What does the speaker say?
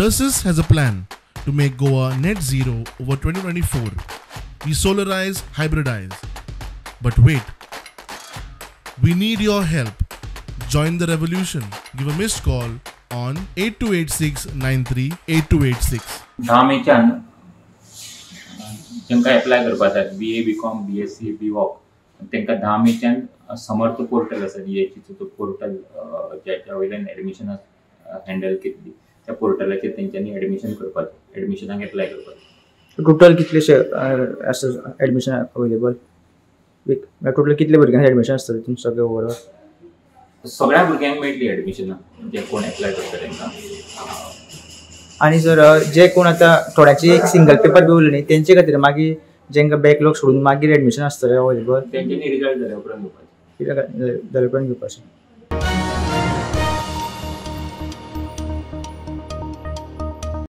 Tersus has a plan to make Goa net zero over 2024. We solarize, hybridize. But wait, we need your help. Join the revolution. Give a missed call on 8286 938286. 10 मेच्यान तांकां apply करपाक जाय, BA, BCom, BSc, B Voc, तांकां 10 मेच्यान समर्थ portal आसा, डीएचईचो तो portal, ज्याच्या वयल्यान एडमिशनां handle केल्ली, त्या पोर्टलाचेर तेंच्यांनी एडमिशन करपाचें, एडमिशनाक एप्लाय करपाचें. टोटल कितलेशे आसा एडमिशन अवेलेबल? टोटल कितले भुरग्यांक एडमिशन आसतलें तुमचें सगळें ओवरऑल? सगळ्या भुरग्यांक मेळटली एडमिशनां, जे कोण एप्लाय करता तांकां. आनी सर, जे कोण आतां थोड्यांची एक सिंगल पेपर बी उरले न्ही, तेंचे खातीर मागीर जेंका बॅकलॉग सोडून मागीर एडमिशन आसतलें अवेलेबल? तेंच्यांनी रिजल्ट जाल्या उपरांत घेवपाचें. जाल्या उपरांत घेवपाचें.